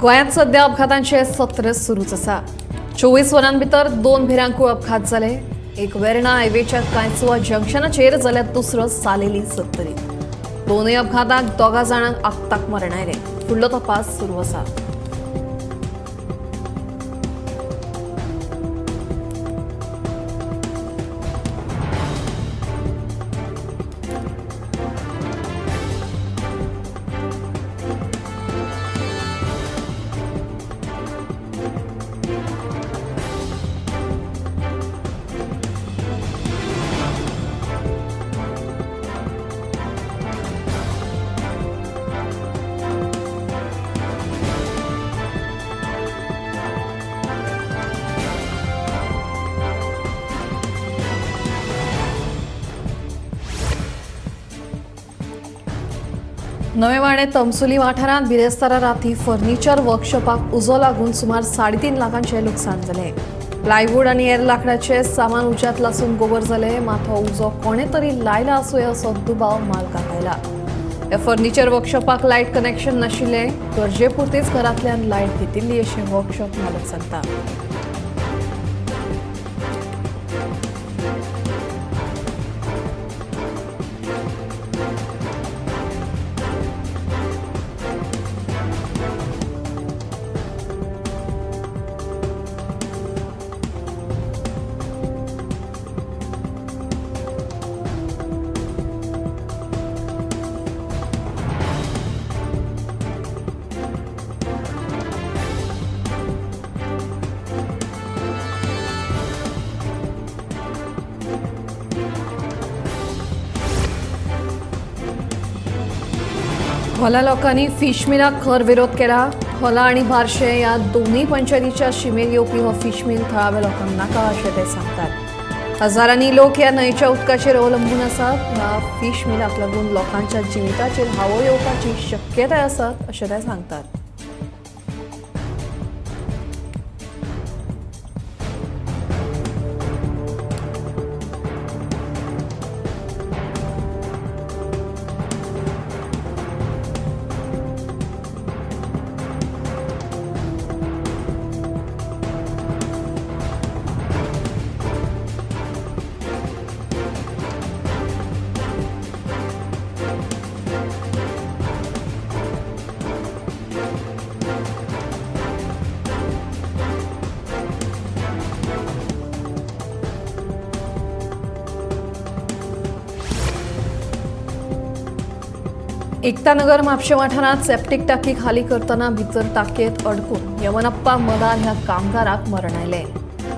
गोंयांत सध्या अपघातांचे सत्र सुरूच आसा. 24 वरां भितर 2 भिरांकूळ अपघात जाले. एक वेर्णा हायवेच्या कांयचुआ जंक्शनाचेर जाल्यार दुसरो सालेली 70. दोनूय अपघाताक 2 जाणांक आक्ताक मरण आयलें. फुडलो तपास सुरू आसा. नवेवाणे तमसुली वाठारांत बिरेस्तारा राती फर्निचर वर्कशॉपाक उजो लागून सुमार 3.5 लाखांचें लुकसाण जालें. प्लायवूड आनी हेर लांकडाचें सामान उज्यांत लासून गोबर जालें. मात हो उजो कोणें तरी लायला आसूं असो दुबाव मालकाक आयला. ह्या फर्निचर वर्कशॉपाक लायट कनेक्शन नाशिल्लें. गरजे पुरतीच घरांतल्यान लायट घेतिल्ली अशें वर्कशॉप मालक सांगता. खोला लोकांनी फिश मिलाक खर विरोध केला. खोला आनी बार्शे ह्या दोनूय पंचायतीच्या शिमेर येवपी हो फिश मिल थळाव्या लोकांक नाका अशें ते सांगतात. हजारांनी लोक ह्या न्हंयच्या उदकाचेर अवलंबून आसात. ह्या फिश मिलाक लागून लोकांच्या जिविताचेर हावो येवपाची शक्यताय आसात अशें ते सांगतात. एकतानगर म्हापशें वाठारांत सेप्टीक टाकी खाली करतना भितर टाकयेंत अडकून यमनप्पा मदार ह्या कामगाराक मरण आयलें.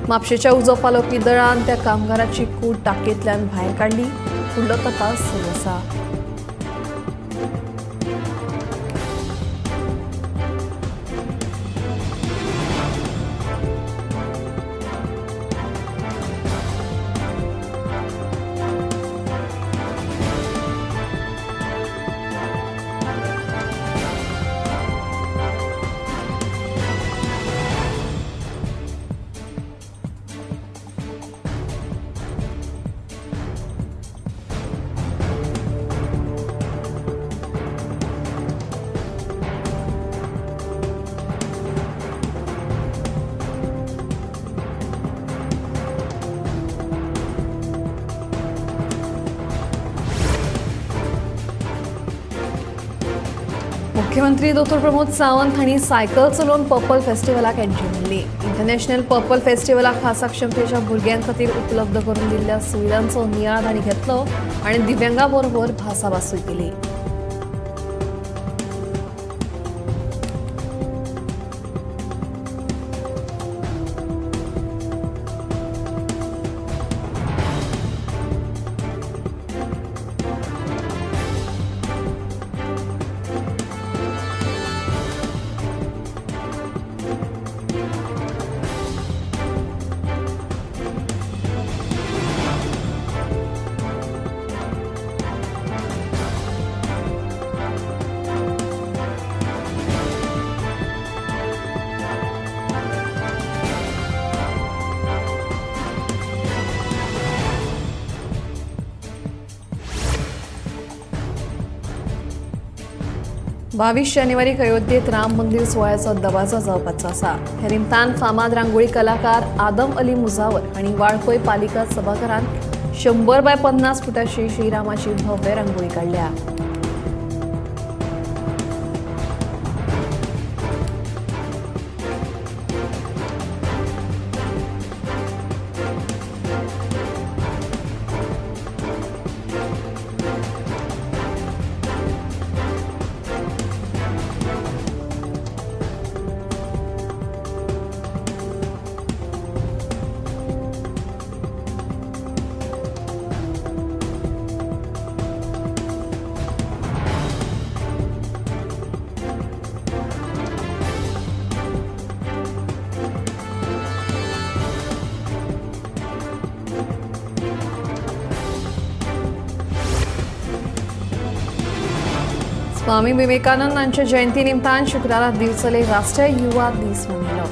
म्हापशेंच्या उजो पालोवपी दळान त्या कामगाराची कूड टाकयेंतल्यान भायर काडली. फुडलो तपास सुरू आसा. मुख्यमंत्री डॉ. प्रमोद सावंत हांणी सायकल चलोवन पर्पल फेस्टिवलाक एंट्री मारली. इंटरनॅशनल पर्पल फेस्टिवलाक खासा क्षमतेच्या भुरग्यां खातीर उपलब्ध करून दिल्ल्या सुविधांचो नियाळ तांणी घेतलो आनी दिव्यांगा बरोबर भासाभासूय केली. 22 जानेवारीक अयोध्येत राम मंदिर सुवाळ्याचो दबाजो जावपाचो आसा. हे निमतान फामाद रांगोळी कलाकार आदम अली मुजावर आनी वाळपय पालिका सभाघरांत 100 बाय 50 फुटाची श्रीरामाची भव्य रांगोळी काडल्या. स्वामी विवेकानंदांच्या जयंती निमतान शुक्रारा दिवचले राष्ट्रीय युवा दीस मनयलो.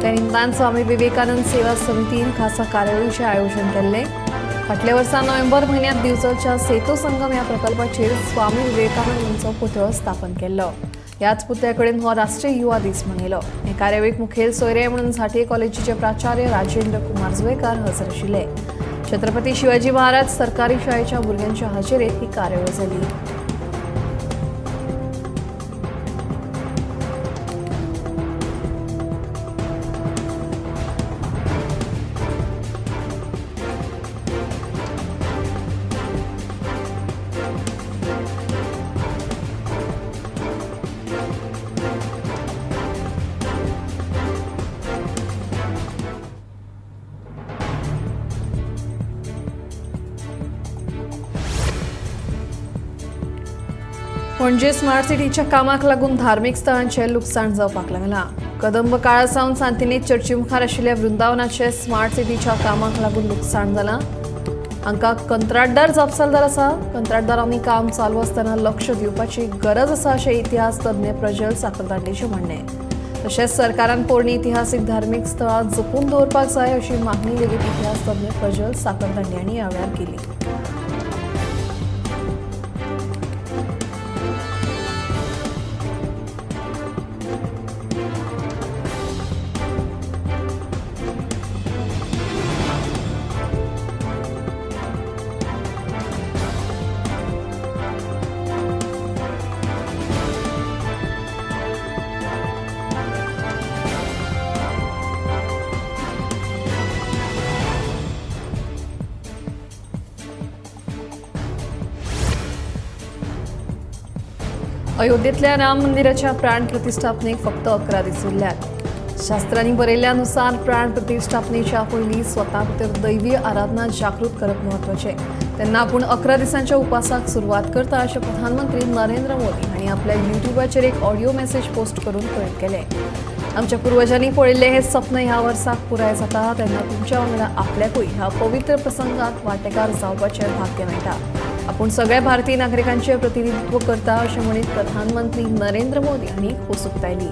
त्या निमतान स्वामी विवेकानंद सेवा समितीन खासा कार्यावळीचें आयोजन केल्लें. फाटल्या वर्सा नोव्हेंबर म्हयन्यांत दिवचलच्या सेतू संगम ह्या प्रकल्पाचेर स्वामी विवेकानंदांचो पुतळो स्थापन केल्लो. ह्याच पुतळ्या कडेन हो राष्ट्रीय युवा दीस मनयलो. हे कार्यावळीक मुखेल सोयरे म्हणून झांटये कॉलेजीचे प्राचार्य राजेंद्र कुमार जुवेकार हजर आशिल्ले. छत्रपती शिवाजी महाराज सरकारी शाळेच्या भुरग्यांच्या हाजेरेत ही कार्यावळ जाली. पणजे स्मार्ट सिटीच्या कामाक लागून धार्मिक स्थळांचें लुकसाण जावपाक लागलां. कदंब काळा सावन सांतिनेज चर्ची मुखार आशिल्ल्या वृंदावनाचें स्मार्ट सिटीच्या कामाक लागून लुकसाण जालां. हांकां कंत्राटदार जापसालदार आसा. कंत्राटदारांनी काम चालू आसतना लक्ष दिवपाची गरज आसा अशें इतिहास तज्ञ प्रजल साखरदांडेचें म्हणणें. तशेंच सरकारान पोरणी इतिहासीक धार्मिक स्थळां जपून दवरपाक जाय अशी मागणी लेगीत इतिहास तज्ञ प्रजल साखरदांडे हांणी ह्या वेळार केली. अयोध्येतल्या राम मंदिराच्या प्राण प्रतिष्ठापनेक फक्त 11 दीस उरल्यात. शास्त्रांनी बरयल्ल्यानुसार प्राण प्रतिष्ठापनेच्या पयलीं स्वता भितर दैवी आराधना जागृत करप म्हत्वाचें. तेन्ना आपूण 11 दिसांच्या उपासाक सुरवात करता अशें प्रधानमंत्री नरेंद्र मोदी हांणी आपल्या युट्यूबाचेर एक ऑडियो मेसेज पोस्ट करून कळीत केलें. आमच्या पुर्वजांनी पळयल्लें हें सपन ह्या वर्साक पुराय जाता तेन्ना तुमच्या वांगडा आपल्याकूय ह्या पवित्र प्रसंगात वांटेकार जावपाचें भाग्य मेळटा. आपूण सगळ्या भारतीय नागरिकांचे प्रतिनिधित्व करता अशें म्हणीत प्रधानमंत्री नरेंद्र मोदी हांणी खोस उक्तायली.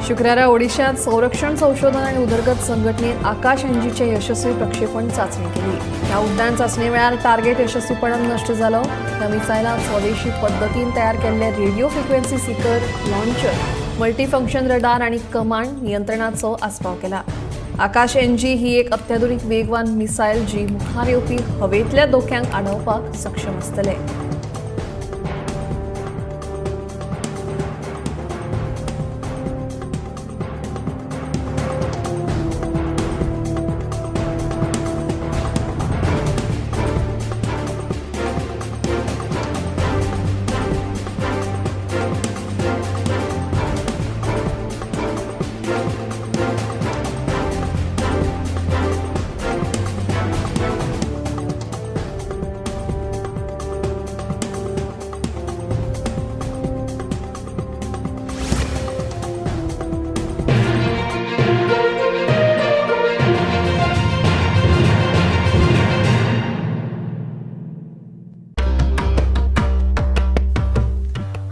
शुक्रारा ओडिशात संरक्षण संशोधन आणि उदरगत संघटनेन आकाश एनजीचे यशस्वी प्रक्षेपण चाचणी केली. ह्या उड्डाण चाचणे वेळार टार्गेट यशस्वीपणान नश्ट जालो. ह्या मिसायलान स्वदेशी पद्दतीन तयार केल्ले radio frequency seeker launcher, multifunction radar आणि कमांड नियंत्रणाचो आस्पाव केला. आकाश एनजी ही एक अत्याधुनिक वेगवान मिसायल जी मुखार येवपी हवेंतल्या धोक्यांक आडावपाक सक्षम आसतले.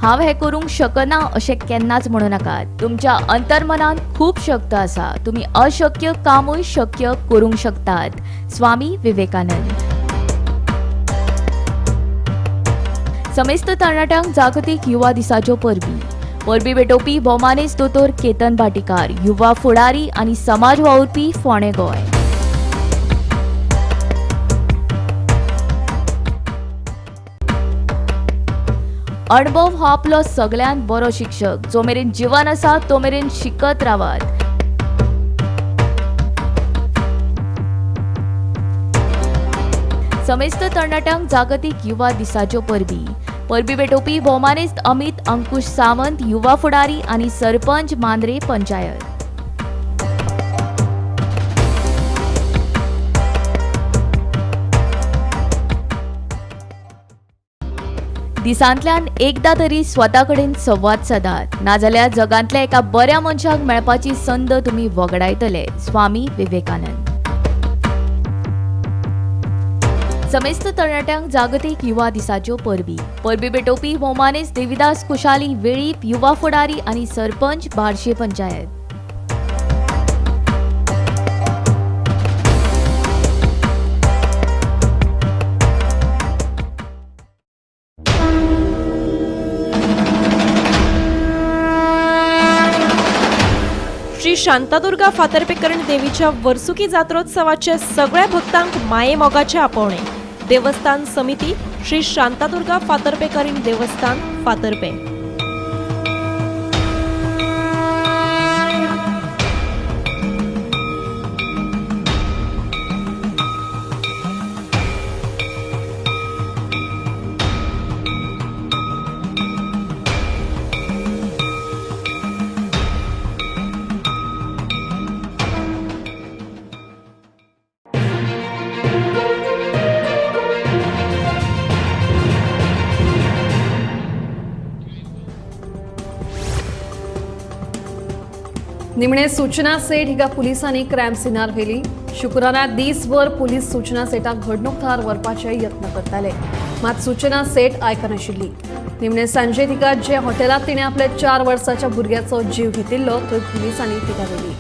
हांव हें करूंक शकना अशें केन्नाच म्हणू नाकात. तुमच्या अंतर्मनान खूब शक्त आसा. तुमी अशक्य कामूय शक्य करूंक शकतात. स्वामी विवेकानंद. समेस्त तरणाट्यांक जागतीक युवा दिसाच्यो परबी. परबी भेटोवपी भोवमानेस्त दोतोर केतन भाटीकार, युवा फुडारी आनी समाज वावुरपी, फोंडें गोंय. अणभव हो आपलो सगळ्यांत बरो शिक्षक. जो मेरेन जिवन आसा तो मेरेन शिकत रावात. समेस्त तरणाट्यांक जागतीक युवा दिसाच्यो परबी. परबी भेटोवपी भोवमानेस्त अमित अंकुश सावंत, युवा फुडारी आनी सरपंच, मांद्रे पंचायत. दिसांतल्यान एकदा तरी स्वता कडेन संवाद सादात, नाजाल्यार जगांतल्या एका बऱ्या मनशाक मेळपाची संद तुमी वगडायतले. स्वामी विवेकानंद. समेस्त तरणाट्यांक जागतीक युवा दिसाच्यो परबी. परबी भेटोवपी भोवमानेस्त देविदास कुशाली वेळीप, युवा फुडारी आनी सरपंच, बार्शे पंचायत. श्री शांतादुर्गा फातर्पेकरण देवीच्या वर्सुकी जात्रोत्सवाचे सगळ्या भक्तांक मायेमोगाचे आपोवणे. देवस्थान समिती, श्री शांतादुर्गा फातर्पेकरीण देवस्थान, फातर्पे. निमणे सूचना सेठ हिका पुलिसांनी क्रायम सिनार व्हेली. शुक्रारा दीसभर पुलीस सूचना सेठाक घडणूक थळार व्हरपाचे यत्न करताले, मात सूचना सेठ आयकनाशिल्ली. निमणे सांजे तिका जे हॉटेलांत तिणें आपल्या 4 वर्साच्या भुरग्याचो जीव घेतिल्लो थंय पुलिसांनी तिका व्हेली.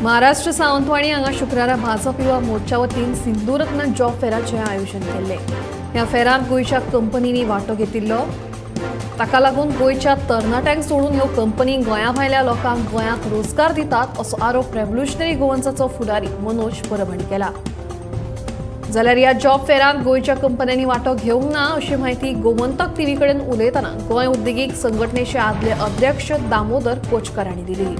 महाराष्ट्र सावंतवाडी हांगा शुक्रारा भाजप युवा मोर्चा वतीन सिंधुरत्न जॉब फेराचें आयोजन केल्लें. ह्या फेरांत गोंयच्या कंपनींनी वांटो घेतिल्लो. ताका लागून गोंयच्या तरणाट्यांक सोडून ह्यो कंपनी गोंया भायल्या लोकांक गोंयांत रोजगार दितात असो आरोप रेव्होल्युशनरी गोवन्साचो फुडारी मनोज परब हांणी केला. जाल्यार ह्या जॉब फेरांत गोंयच्या कंपन्यांनी वांटो घेवंक ना अशी म्हायती गोमंतक टीव्ही कडेन उलयतना गोंय उद्देगीक संघटनेचे आदले अध्यक्ष दामोदर कोचकर हांणी दिली.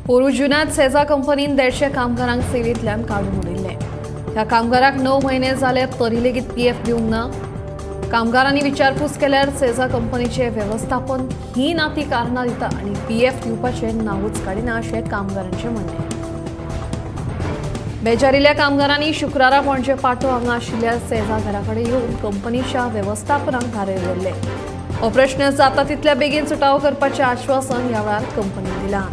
पोरू जुनात सेजा कंपनीन 150 कामगारांक सेवेंतल्यान काडून उडयल्ले. ह्या कामगारांक 9 म्हयने जाले तरी लेगीत पीएफ दिवंक ना. कामगारांनी विचारपूस केल्यार सेजा कंपनीचे वेवस्थापन ही ना ती कारणां दिता आनी पीएफ दिवपाचें नांवूच काडिना अशें कामगारांचें म्हणणें. बेजारिल्ल्या कामगारांनी शुक्रारा पणजे पाटो हांगा आशिल्ल्या सेजा घरा कडेन येवन कंपनीच्या वेवस्थापनाक धारेर धरले. हो प्रश्न जाता तितल्या बेगीन सुटावो करपाचें आश्वासन ह्या वेळार कंपनीन दिलां.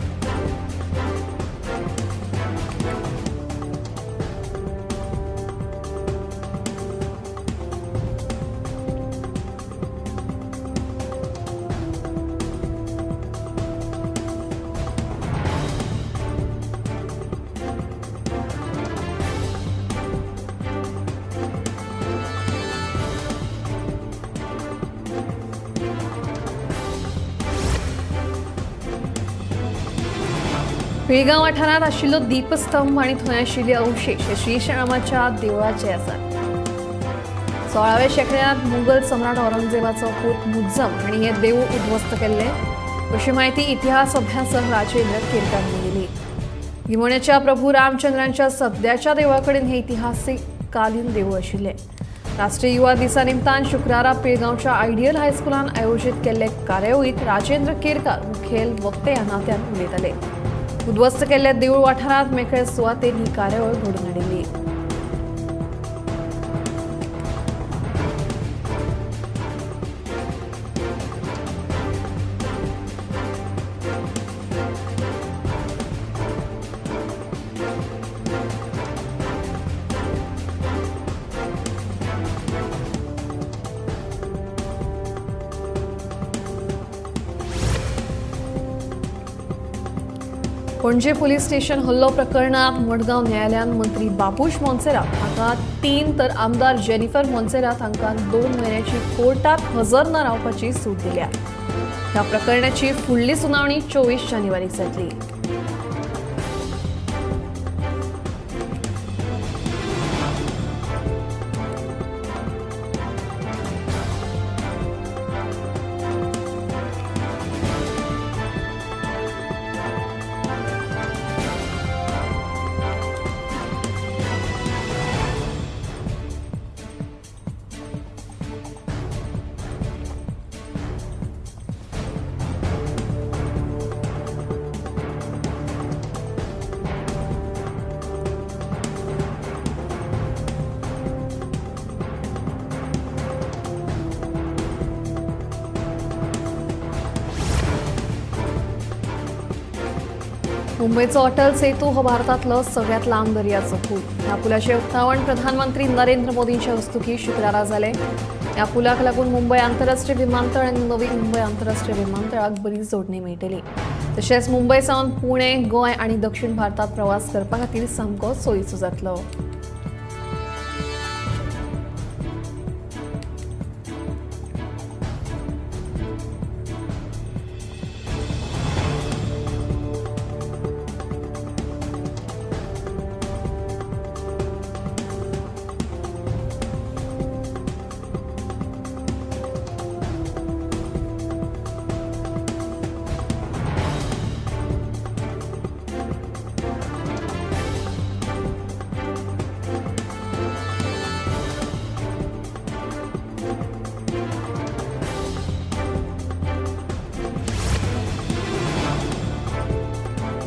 पिळगांव वाठारांत आशिल्लो दीपस्तंभ आनी थंय आशिल्ले अवशेश हे श्रीरामाच्या देवळाचे आसात. 16व्या शेंकड्यांत मुघल सम्राट औरंगजेबाचो पूत मुज्जम हांणी हें देवूळ उद्ध्वस्त केल्लें अशी म्हायती इतिहास अभ्यासक राजेंद्र केरकार हांणी दिली. गिमोण्याच्या प्रभू रामचंद्रांच्या सद्याच्या देवळा कडेन हें इतिहासीक कालीन देवूळ आशिल्लें. राष्ट्रीय युवा दिसा निमतान शुक्रारा पिळगांवच्या आयडियल हायस्कुलान आयोजीत केल्ले कार्यावळींत राजेंद्र केरकार मुखेल वक्ते ह्या नात्यान उलयताले. उद्ध्वस्त केल्ल्या देवूळ वाठारांत मेकळे सुवातेर ही कार्यावळ घडोवन हाडिल्ली. पणजे पुलीस स्टेशन हल्लो प्रकरणात मडगांव न्यायालयान मंत्री बाबूश मोन्सेरात हांकां 3 तर आमदार जेनिफर मोन्सेरात हांकां 2 म्हयन्याची कोर्टात हजर न रावपाची सूट दिल्या. ह्या प्रकरणाची फुडली सुनावणी 24 जानेवारीक जातली. मुंबईचो अटल सेतू हो भारतांतलो सगळ्यांत लांब दर्याचो पूल. ह्या पुलाचें उक्तावण प्रधानमंत्री नरेंद्र मोदींच्या हस्तुकीं शुक्रारा जालें. ह्या पुलाक लागून मुंबय आंतरराष्ट्रीय विमानतळ आनी नवी मुंबय आंतरराष्ट्रीय विमानतळाक बरी जोडणी मेळटली. तशेंच मुंबय सावन पुणे, गोंय आनी दक्षिण भारतांत प्रवास करपा खातीर सामको सोयीचो जातलो.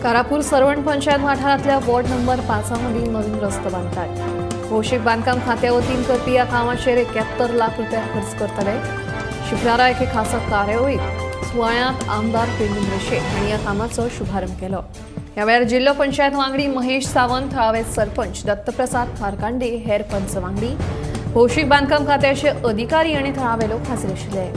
कारापूर सरवण पंचायत वाठारांतल्या वॉर्ड नंबर 5 मदीं नवीन रस्तो बांदतात. भौशीक बांदकाम खात्या वतीन करपी ह्या कामाचेर 71 लाख रुपया खर्च करतले. शुक्रारा एके खासा कार्यावळींत सुवाळ्यांत आमदार पेंडुंद्र शेट हांणी ह्या कामाचो शुभारंभ केलो. ह्या वेळार जिल्लो पंचायत वांगडी महेश सावंत, थळावे सरपंच दत्तप्रसाद खारकांडे, हेर पंच वांगडी, भौशीक बांदकाम खात्याचे अधिकारी आनी थळावे लोक हाजीर आशिल्ले.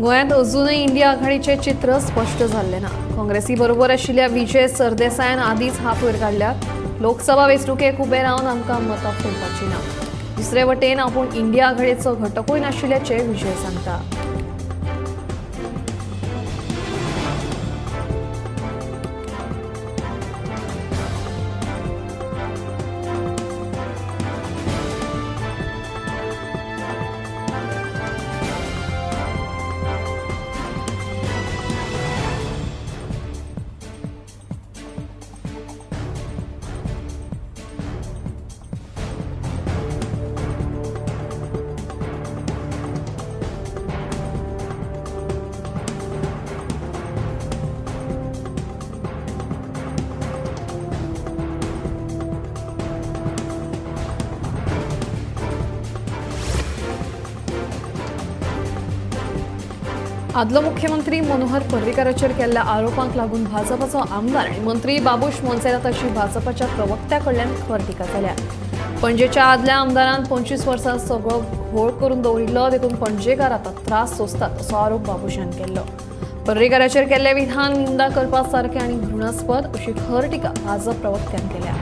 गोंयांत अजूनय इंडिया आघाडीचें चित्र स्पश्ट जाल्लें ना. काँग्रेसी बरोबर आशिल्ल्या विजय सरदेसायान आदींच हात वयर काडल्यात. लोकसभा वेंचणुकेक उबे रावन आमकां मतां फोडपाची ना. दुसरे वटेन आपूण इंडिया आघाडीचो घटकूय नाशिल्ल्याचें विजय सांगता. आदलो मुख्यमंत्री मनोहर पर्रीकाराचेर केल्ल्या आरोपांक लागून भाजपाचो आमदार आनी मंत्री बाबूश मोन्सेराताची भाजपाच्या प्रवक्त्या कडल्यान खर टिका जाल्या. पणजेच्या आदल्या आमदारान 25 वर्सां सगळो घोळ करून दवरिल्लो, देखून पणजेकार आतां त्रास सोंसतात असो आरोप बाबूशान केल्लो. पर्रीकाराचेर केल्लें विधान निंदा करपा सारकें आनी घृणास्पद अशी खर टिका भाजप प्रवक्त्यान केल्या.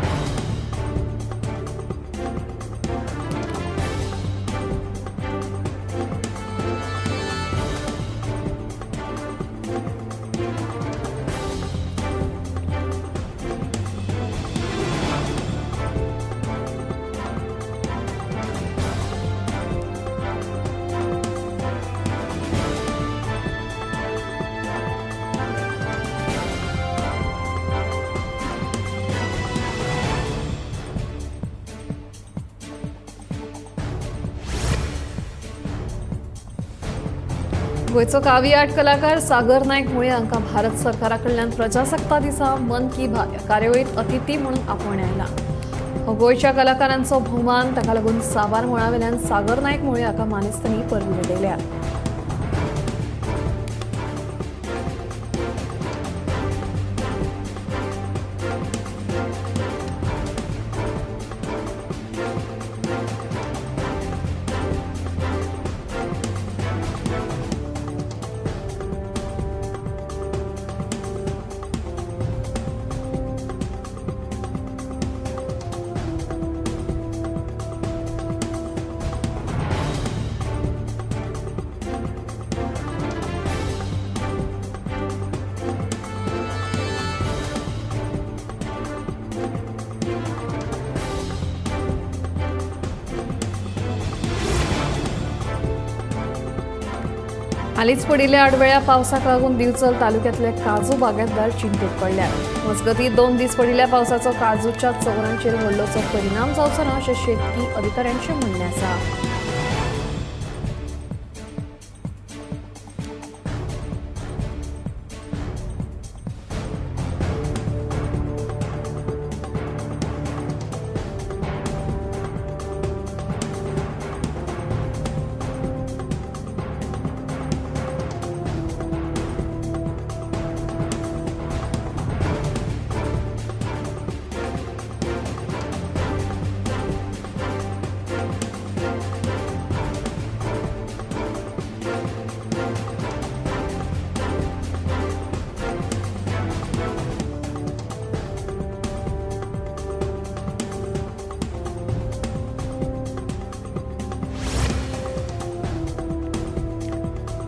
गोंयचो कावी आर्ट कलाकार सागर नायक मुळे हांकां भारत सरकारा कडल्यान प्रजासत्ता दिसा मन की बात ह्या कार्यावळींत अतिथी म्हणून आपोवणें आयलां. हो गोंयच्या कलाकारांचो भोवमान, ताका लागून साबार मळावेल्यान सागर नायक मुळे हाका मानेस्तांनी परबी भेटयल्या. हालींच पडिल्ल्या आडवेळ्या पावसाक लागून दिवचल तालुक्यांतले काजू बागायतदार चिंतेत पडल्यात. मजगतीं 2 दीस पडिल्ल्या पावसाचो काजूच्या चवरांचेर व्हडलोसो परिणाम जावचो ना अशें शेतकी अधिकाऱ्यांचें म्हणणें आसा.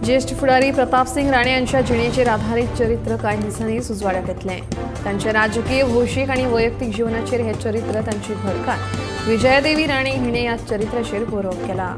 ज्येष्ठ फुडारी प्रतापसिंग राणे यांच्या जिणेचेर आधारित चरित्र कांय दिसांनी उजवाडाक येतलें. तांच्या राजकीय, भौशीक आनी वैयक्तीक जीवनाचेर हें चरित्र तांची घरकार विजयादेवी राणे हिणें ह्या चरित्राचेर बरोवप केलां.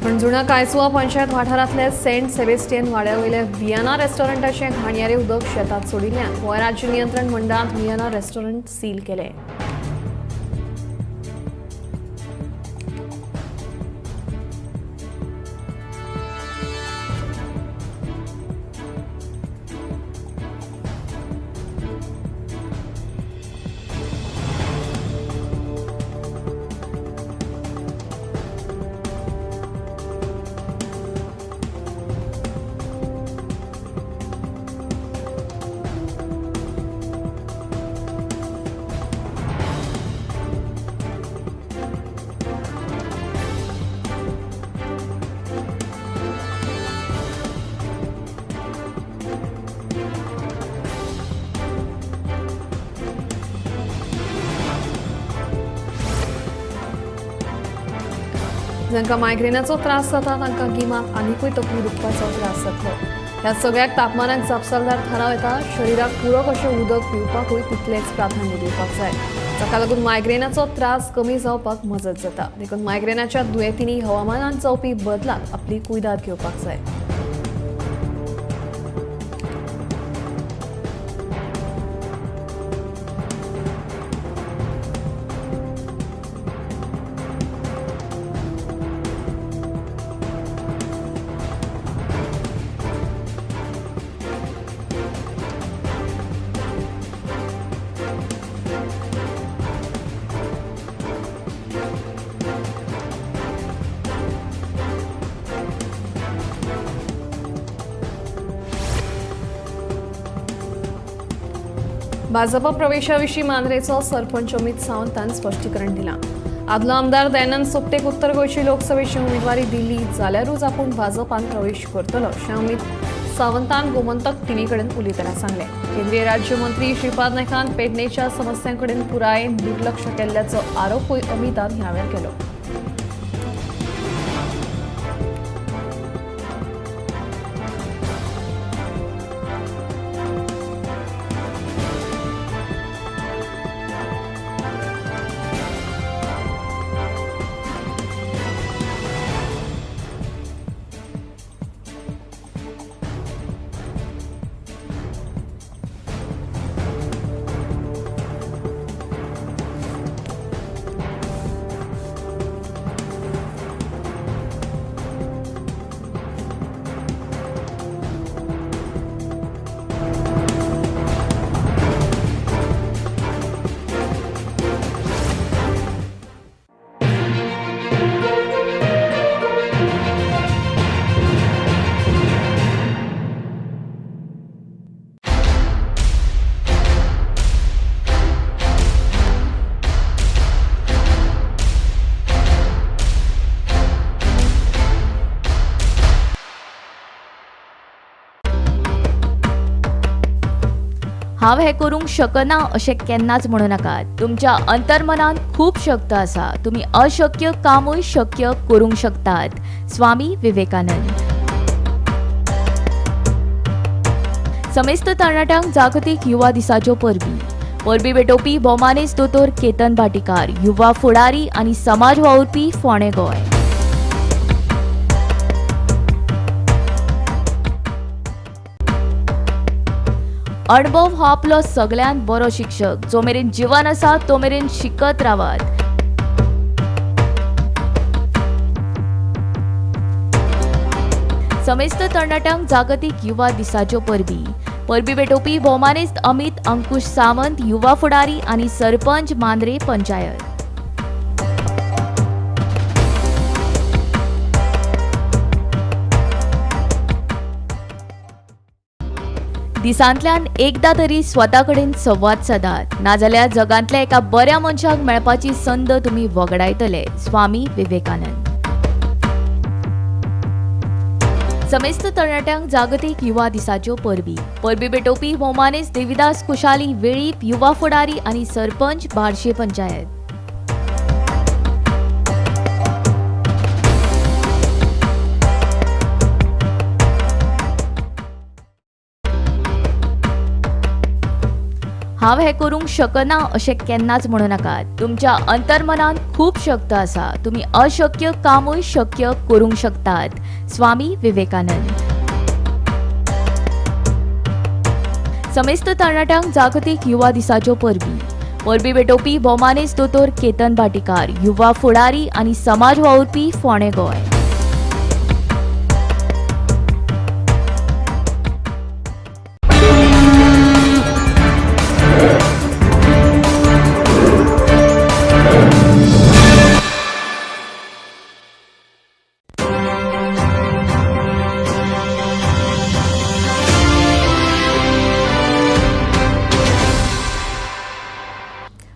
पणजुणा कायसुआ पंचायत वाठारांतल्या सेंट सेबेस्टियन वाड्यावयल्या वियाना रेस्टॉरंटाचें घाणयारें उदक शेतांत सोडिल्ल्यान गोंय राज्य नियंत्रण मंडळान वियाना रेस्टॉरंट सील केलें. जांकां मायग्रेनाचो त्रास जाता तांकां गिमांत आनिकूय तकली दुखपाचो त्रास जातलो. ह्या सगळ्याक तापमानाक जापसालदार थाराव येता. शरिराक पुरक अशें उदक पिवपाकूय तितलेंच प्राधान्य दिवपाक जाय, जाका लागून मायग्रेनाचो त्रास कमी जावपाक मजत जाता. देखून मायग्रेनाच्या दुयेंतींनी हवामानांत जावपी बदलांत आपली कुयदाद घेवपाक जाय. भाजपा प्रवेशाविशीं मांद्रेचो सरपंच अमित सावंतान स्पश्टीकरण दिलां. आदलो आमदार दयानंद सोपटेक उत्तर गोंयची लोकसभेची उमेदवारी दिली जाल्यारूच आपूण भाजपान प्रवेश करतलो अशें अमित सावंतान गोमंतक टीव्ही कडेन उलयतना सांगलें. केंद्रीय राज्यमंत्री श्रीपाद नायकान पेडणेच्या समस्यां कडेन पुरायेन दुर्लक्ष केल्ल्याचो आरोपूय अमितान ह्या वेळार केलो. हांव हें करूंक शकना अशें केन्नाच म्हणू नाकात. तुमच्या अंतर्मनान खूब शक्त आसा. तुमी अशक्य कामूय शक्य करूंक शकतात. स्वामी विवेकानंद. समेस्त तरणाट्यांक जागतीक युवा दिसाच्यो परबी. परबी भेटोवपी भोवमानेस्त दोतोर केतन भाटीकार, युवा फुडारी आनी समाज वावुरपी, फोंडें गोंय. अणभव हो आपलो सगळ्यांत बरो शिक्षक. जो मेरेन जिवन आसा तो मेरेन शिकत रावात. समेस्त तरणाट्यांक जागतीक युवा दिसाच्यो परबी. परबी भेटोवपी भोवमानेस्त अमित अंकुश सावंत, युवा फुडारी आनी सरपंच, मांद्रे पंचायत. दिसांतल्यान एकदा तरी स्वता कडेन संवाद सादात, नाजाल्यार जगांतल्या एका बऱ्या मनशाक मेळपाची संद तुमी वगडायतले. स्वामी विवेकानंद. समेस्त तरणाट्यांक जागतीक युवा दिसाच्यो परबी. परबी भेटोवपी भोवमानेस्त देविदास कुशाली वेळीप, युवा फुडारी आनी सरपंच, बार्शे पंचायत. हांव हें करूंक शकना अशें केन्नाच म्हणू नाकात. तुमच्या अंतर्मनान खूब शक्त आसा. तुमी अशक्य कामूय शक्य करूंक शकतात. स्वामी विवेकानंद. समेस्त तरणाट्यांक जागतीक युवा दिसाच्यो परबी. परबी भेटोवपी भोवमानेस्त दोतोर केतन भाटीकार, युवा फुडारी आनी समाज वावुरपी, फोंडें गोंय.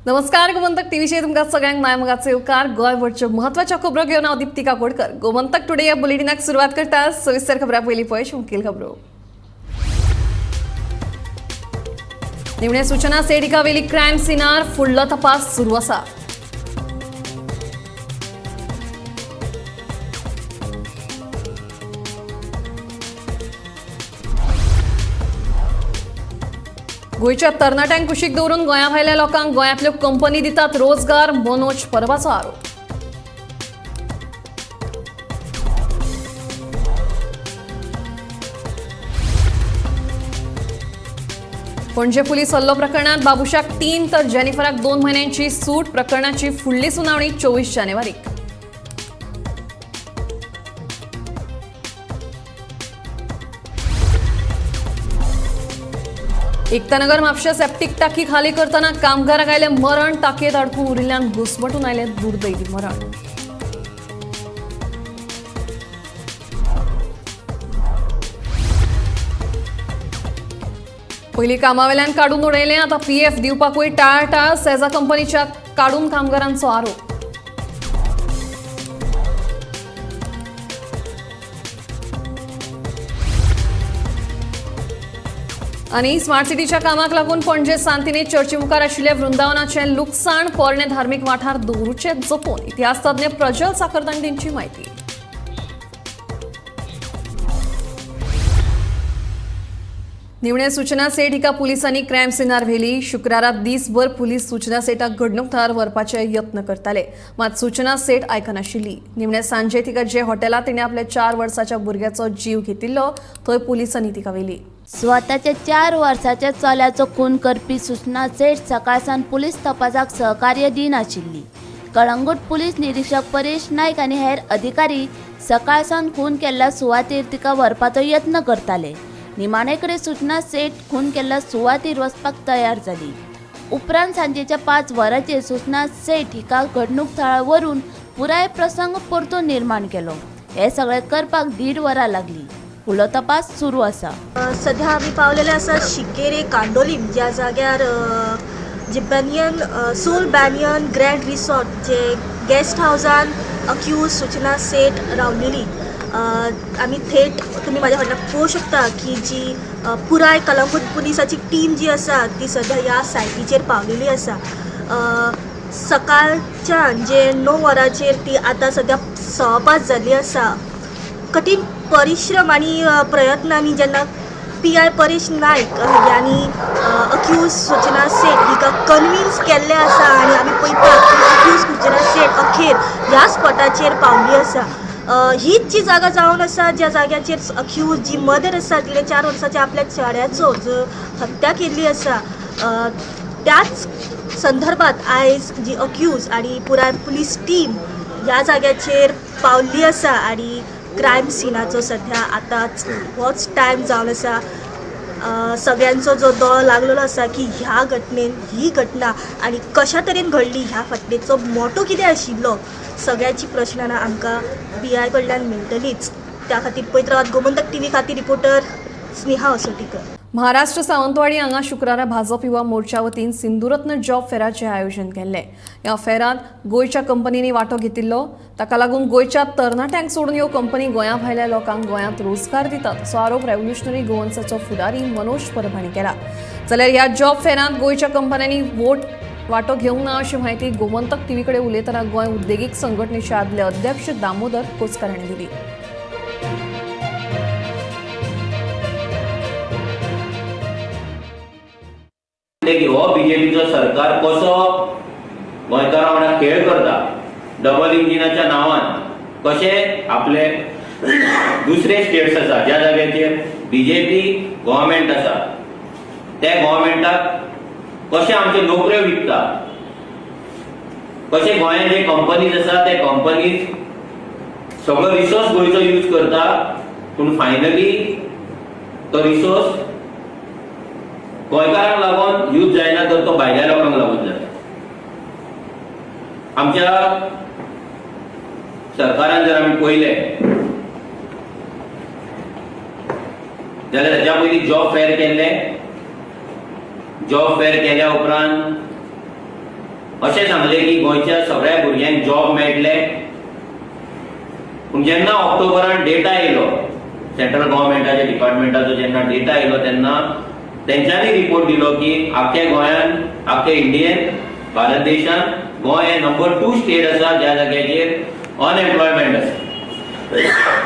नमस्कार, गोमंतक टीव्हीचेर तुमकां सगळ्यांक मायमोगाचो येवकार. गोंयभरच्यो म्हत्वाच्यो खबरो घेवन हांव दीप्ती काकोडकर. गोमंतक टुडे ह्या बुलेटिनाक सुरवात करता. सविस्तर खबरां पयलीं पळय मुखेल खबरो. निमण्या सूचना सेडिकावेली क्रायम सिनार फुडलो तपास सुरू आसा. गोंयच्या तरणाट्यांक कुशीक दवरून गोंया भायल्या लोकांक गोंयांतल्यो कंपनी दितात रोजगार, मनोज परबाचो आरोप. पणजे पुलीस हल्लो प्रकरणात बाबुशाक 3 तर जेनिफराक 2 म्हयन्यांची सूट. प्रकरणाची फुडली सुनावणी 24 जानेवारीक. एकतानगर म्हापशा सेप्टीक टाकी खाली करतना कामगाराक आयलें मरण. टाकयेंत आडकून उरिल्ल्यान घुस्मटून आयलें दुर्दैवी मरण. पयलीं कामावेल्यान काडून उडयलें, आतां पीएफ दिवपाकूय टाळटाळ. सेजा कंपनीच्या काडून कामगारांचो आरोप. आनी स्मार्ट सिटीच्या कामाक लागून पणजे सांतिने चर्ची मुखार आशिल्ल्या वृंदावनाचें लुकसाण. पोरणे धार्मीक वाठार दवरूचे जपून, इतिहास तज्ञ प्रजल साखरदांडेंची म्हायती. निवणे सूचना सेठ हिका पुलिसांनी क्रायम सिनार व्हेली. शुक्रारा दीसभर पुलीस सूचना सेठाक घडणूक थळार व्हरपाचे यत्न करताले, मात सूचना सेठ आयकनाशिल्ली. निमणे सांजे तिका जे हॉटेलांत तिणें आपल्या 4 वर्साच्या भुरग्याचो जीव घेतिल्लो थंय पुलिसांनी तिका व्हेली. स्वताच्या 4 वर्साच्या चल्याचो खून करपी सूचना सेठ सकाळसान पुलीस तपासाक सहकार्य दिनाशिल्ली. कळंगूट पुलीस निरीक्षक परेश नायक आनी हेर अधिकारी सकाळसान खून केल्ल्या सुवातेर तिका व्हरपाचो यत्न करताले. निमाणे कडेन सूचना सेठ खून केल्ल्या सुवातेर वचपाक तयार जाली. उपरांत सांजेच्या 5 वरांचेर सूचना सेठ हिका घडणूक थळार व्हरून पुराय प्रसंग परतून निर्माण केलो. हे सगळें करपाक 1.5 वरां लागली. फुडलो तपास सुरू आसा. सध्या आमी पावलेले आसा शिकेरे कांदोलीम ज्या जाग्यार जे बॅनियन सोल बॅनियन ग्रँड रिसॉर्ट जे गेस्ट हावजान अक्यूज सूचना सेठ रावलेली. आमी थेट तुमी म्हाज्या फाटल्यान पळोवंक शकता की जी पुराय कलंगूट पुलिसाची टीम जी आसा ती सध्या ह्या सायटीचेर पावलेली आसा. सकाळच्यान जे 9 वरांचेर ती आतां सध्या 5:15 जाल्ली आसा. कठीण परिश्रम आनी प्रयत्नांनी जेन्ना PI Paresh Naik ह्यांनी अक्यूज सूचना सेठ हिका कन्विन्स केल्लें आसा आनी आमी पळयता की अक्यूज सूचना सेठ अखेर ह्या स्पॉटाचेर पावली आसा. हीच जी जागा जावन आसा ज्या जाग्याचेर अक्यूज जी मदर आसा तिणें 4 वर्साच्या आपल्या चेड्याचो जो हत्या केल्ली आसा त्याच संदर्भात आयज जी अक्यूज आनी पुराय पुलीस टीम ह्या जाग्याचेर पावल्ली आसा आनी क्रायम सिनाचो सध्या आतांच होच टायम जावन आसा. सगळ्यांचो जो दोळो लागलेलो आसा की ह्या घटनेन ही घटना आनी कशा तरेन घडली, ह्या फाटलेचो मोटो कितें आशिल्लो, सगळ्याची प्रश्नां आमकां PI कडल्यान मेळटलीच. त्या खातीर पळयत रावात गोमंतक टीव्ही खातीर रिपोर्टर स्नेहा असोटीकर. महाराष्ट्र सावंतवाडी हांगा शुक्रारा भाजप युवा मोर्चा वतीन सिंधुरत्न जॉब फेराचें आयोजन केल्लें. ह्या फेरांत गोंयच्या कंपनींनी वांटो घेतिल्लो. ताका लागून गोंयच्या तरणाट्यांक सोडून ह्यो कंपनी गोंया भायल्या लोकांक गोंयांत रोजगार दितात असो आरोप रेव्होल्युशनरी गोवन्साचो फुडारी मनोज परब हांणी केला. जाल्यार ह्या जॉब फेरांत गोंयच्या कंपन्यांनी वांटो घेवंक ना अशी म्हायती गोमंतक टीव्ही कडेन उलयतना गोंय उद्देगीक संघटनेचे आदले अध्यक्ष दामोदर कोचकर हांणी दिली. की हो बीजेपीचो सरकार कसो गोंयकारां वांगडा खेळ करता, डबल इंजिनाच्या नांवान कशे आपले दुसरे स्टेट्स आसा ज्या जाग्याचेर बीजेपी गव्हर्मेंट आसा त्या गव्हर्मेंटाक कशे आमच्यो नोकऱ्यो विकता, कशे गोंयांत जे कंपनीज आसा ते कंपनीज सगळो रिसोर्स गोंयचो यूज करता, पूण फायनली तो रिसोर्स गोंयकारांक लागून यूज जायना तर तो भायल्या लोकांक लागून जाता. आमच्या सरकारान जर आमी पळयलें जाल्यार ताच्या पयलीं जॉब फेअर केल्लें. जॉब फेअर केल्या उपरांत अशें सांगलें की गोंयच्या सगळ्या भुरग्यांक जॉब मेळटले, पूण जेन्ना ऑक्टोबरान डेटा येयलो सेंट्रल गव्हर्मेंटाच्या डिपार्टमेंटाचो जेन्ना डेटा येयलो तेन्ना तेंच्यांनी रिपोर्ट दिलो की आख्या गोंयान, आख्या इंडियेन, भारत देशान गोंय हें नंबर 2 स्टेट आसा ज्या जाग्याचेर अनएम्प्लॉयमेंट आसा.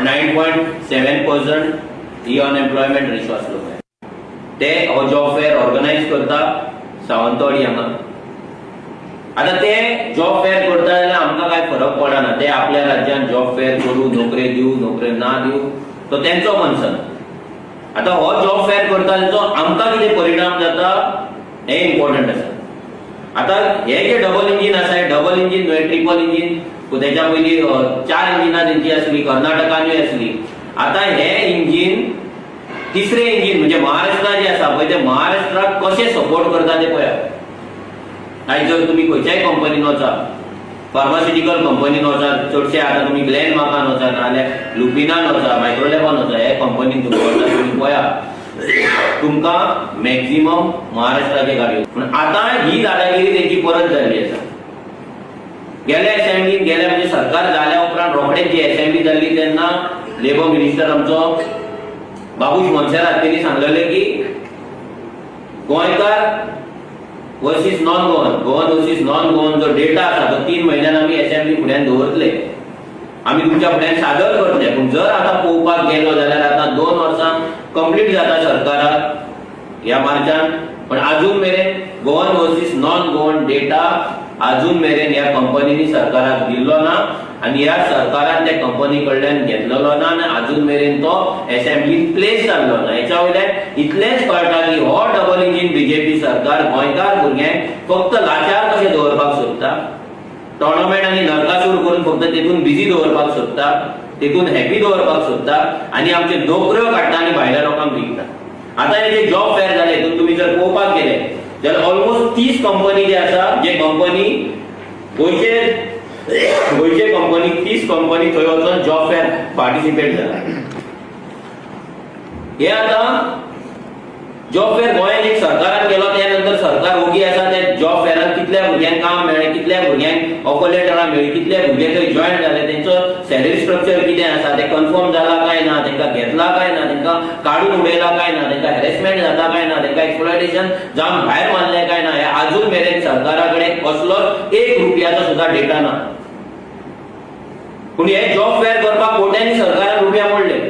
9.7% ही अनएम्प्लॉयमेंट रेशो आसलो. ते हो जॉब फेअर ऑर्गनायज करता सावंतवाडी हांगा. आतां ते जॉब फेअर करता जाल्यार आमकां कांय फरक पडना, ते आपल्या राज्यान जॉब फेअर करूं, नोकरे दिवं, नोकरे ना दिवं, तो तेंचो कन्सर्न. आतां हो जॉब फेअर करता तेचो आमकां कितें परिणाम जाता हें इम्पॉर्टंट आसा. आतां हे जे डबल इंजीन आसा, हे डबल इंजीन न्हय, ट्रिपल इंजीन, तेच्या पयलीं 4 इंजिनां तेंची आसली, कर्नाटकानूय आसली. आतां हे इंजीन तिसरें इंजीन म्हणजे महाराष्ट्रा जें आसा पळय, ते महाराष्ट्राक कशें सपोर्ट करता तें पळयात. आयज जर तुमी खंयच्याय कंपनीन वचा, फार्मास्युटिकल कंपनीन वचा, चडशे आतां तुमी ग्लॅनमार्कान वचा, नाजाल्यार लुपिनान वचा, मायक्रोलॅबान वचा, हे कंपनीन तुमी वचा, तुमी पळया तुमकां मॅक्झिमम महाराष्ट्राचे गाडयो. पूण आतां ही दादागिरी तेंची परत जाल्ली आसा. गेल्या एसेंब्लीन, गेल्या म्हणजे सरकार जाल्या उपरांत रोखडेच जी एसेंब्ली जाल्ली तेन्ना लेबर मिनिस्टर आमचो बाबूश मोन्सेरात तेणी सांगलेलें की गोंयकार versus non Goan, Goan versus non Goan जो डेटा आसा तो 3 म्हयन्यान आमी एसेंब्ली फुड्यान दवरतले, आमी तुमच्या फुड्यान सादर करतले. पूण जर आतां पळोवपाक गेलो जाल्यार आतां 2 वर्सां कंप्लीट जाता सरकाराक ह्या मार्चान, पण आजून मेरेन Goan versus non Goan data आजून मेरेन ह्या कंपनींनी सरकाराक दिल्लो ना आनी ह्या सरकारान त्या कंपनी कडल्यान घेतलेलो ना आनी आजून मेरेन तो एसेंब्लीन प्लेस जाल्लो ना. हेच्या वयल्यान इतलेंच कळटा की हो डबल इंजीन बीजेपी सरकार गोंयकार भुरग्यांक फक्त लाचार कशें दवरपाक सोदता, टोर्नामेंट आनी नरकासूर करून फक्त तेतून बिजी दवरपाक सोदता, तेतून हॅपी दवरपाक सोदता आनी आमच्यो नोकऱ्यो काडटा आनी भायल्या लोकांक विकता. आतां हे जे जॉब फेअर जाले हितून तुमी जर पळोवपाक गेले जाल्यार ऑलमोस्ट 30 कंपनी जे आसा, जे कंपनी गोंयचे कंपनी 30 कंपनी थंय वचून जॉब फेअर पार्टिसिपेट जाला. हे आतां जॉब फेअर गोंयांत एक सरकारान केलो, त्या नंतर सरकार ओगी आसा. त्या जॉब फेअरान कितल्या भुरग्यांक काम मेळ्ळें, कितल्या भुरग्यांक ऑफर लेटरां मेळ्ळी, कितले भुरगे थंय जॉयन जाले, तेंचो सॅलरी स्ट्रक्चर कितें आसा, तें कन्फर्म जाला काय ना, तेंकां घेतला काय ना, तेंकां काडून उडयला काय ना, तेंकां हॅरेसमेंट जाता काय ना, तेंकां एक्सप्लॉयटेशन जावन भायर मारलें काय ना, हे आजून मेरेन सरकारा कडेन कसलोच 1 रुपयाचो सुद्दां डेटा ना. पूण हे जॉब फेअर करपाक कोट्यांनी सरकारान रुपया मोडले,